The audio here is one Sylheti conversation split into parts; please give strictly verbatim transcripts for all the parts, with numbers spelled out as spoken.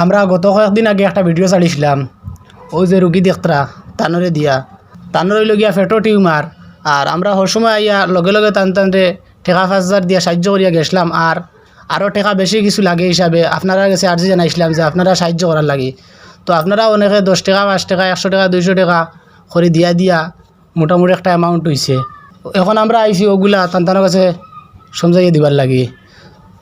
আমরা গত কয়েকদিন আগে একটা ভিডিও ছাড়িছিলাম, অউ যে রুগী দেখরা, তানরে দিয়া, তানর অইলো গিয়া পেটো টিউমার। আর আমরা হর সময় আইয়া লগে লগে তান তানরে টেকা পাঁচ হাজার দিয়া সাহায্য করিয়া গেছলাম। আর আরও টেকা বেশি কিছু লাগে হিসাবে আপনারার গেছে আর্জি জানাইছিলাম যে আপনারা সাহায্য করার লাগি। তো আপনারা অনেকে দশ টেকা, পাঁচ টেকা, একশো টেকা, দুইশো টেকা করি দিয়া দিয়া মোটামুটি একটা অ্যামাউন্ট অইছে। এখন আমরা আইছি অগুলা তান তানর গেছে সমজাইয়া দিবার লাগি।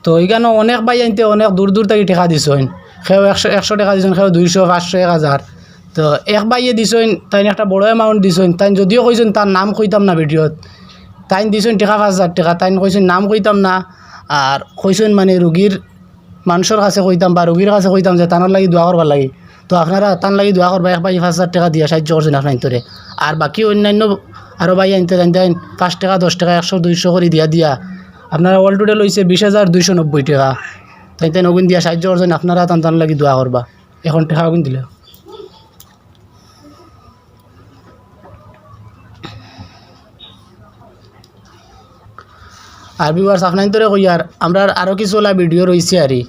তো ইখানো অনেক ভাইয়াইন্তে অনেক দূর দূর থাকি টেকা দিছইন, কেউ একশো, একশো টেকা দিছইন, কেউ দুইশো, পাঁচশো, এক হাজার। তো এক ভাইয়ে দিছইন, তাইন একটা বড় অ্যামাউন্ট দিছইন। তাইন যদিও কইছইন তান নাম কইতাম না ভিডিওত, তাইন দিছইন টেকা পাঁচ হাজার টেকা, তাইন কইছইন নাম কইতাম না। আর কইছইন মানে রুগীর মানষর কাছে কইতাম বা রুগীর কাছে কইতাম যে তানর লাগি দোয়া করবার লাগি। তো আপনারা তান লাগি দোয়া করবা, এক ভাইয়ে পাঁচ হাজার টেকা দিয়া সাহায্য করছইন আপনাইন্তরে। আর বাকি অন্যান্য আরও ভাইয়াইন্তে তাইন তাইন পাঁচ টেকা, দশ টেকা, একশো, দুইশো করি দিয়া দিয়া আপনারা all total অইছে বিশ হাজার দুইশো নব্বই টেকা। তাইন তাইন অগুন দিয়া সাহায্য করছইন, আপনারা তান তান লাগি দোয়া করবা। এখন টেকা অগুন দিলে। আর viewers, আপনাইন্তরে কইয়ার, আমরার আরও কিছু অলা ভিডিও রইছে আরি,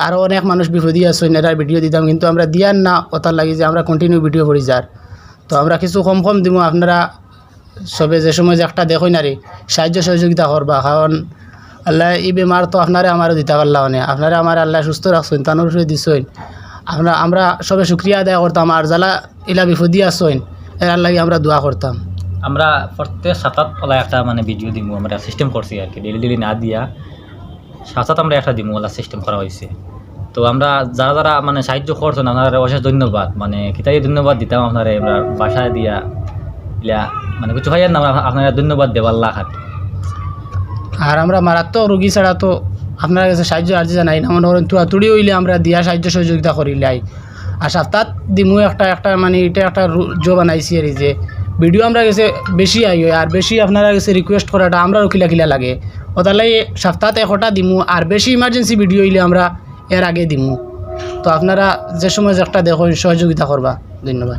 আরও অনেক মানুষ বিপদি আছইন, এরার ভিডিও দিতাম, কিন্তু আমরা দিয়ার না, অতার লাগি যে আমরা continue ভিডিও করি যার। তো আমরা কিছু কম কম দিমু, আপনারা সবে যে সময় যে একটা দেখইন আরি, সাহায্য সহযোগিতা করবা, কারণ আল্লায় ই বেমার তো আপনারে আমারেও দিতা পারলা অনে, আপনারে আমারে আল্লায় সুস্থ রাখছইন, তানর উপরে দিছইন। আমরা, আমরা সবে শুকরিয়া আদায় করতাম, আর যারা ইলা বিপদি আছইন, এরার লাগি আমরা দোয়া করতাম। আমরা প্রত্যেক সাপ্তাত অলা একটা মানে ভিডিও দিমু, আমরা সিস্টেম করছি আর কি, ডেইলি ডেইলি না দিয়া সাপ্তাত আমরা একটা দিমু, অলা সিস্টেম করা অইছে। তো আমরা যারা যারা মানে সাহায্য করছইন, আপনারারে অশেষ ধন্যবাদ। মানে কিতাই ধন্যবাদ দিতাম আপনারে, আমরা ভাষায় দিয়া ইলা মানে কিছু কইয়ার না, আমরা আপনারে ধন্যবাদ দেবার লাখাত। আর আমরা মারাত্মক রুগী ছাড়া তো আপনারার গেছে সাহায্য আর্জি জানাই না, মনে করেন তুড়াতুড়ি অইলে আমরা দিয়া সাহায্য সহযোগিতা করিলাই। আর সাপ্তাত দিমু একটা, একটা মানে ইটা একটা রু-, জো বানাইছি আর এই যে ভিডিও আমরার গেছে বেশি আই অয়, আর বেশি আপনারার গেছে রিকোয়েস্ট করাটা আমরারও কিলা কিলা লাগে। অতার লাগি সাপ্তাত একটা দিমু, আর বেশি ইমার্জেন্সি ভিডিও অইলে আমরা এর আগে দিমু। তো আপনারা যে সময় যে একটা দেখইন, সহযোগিতা করবা। ধন্যবাদ।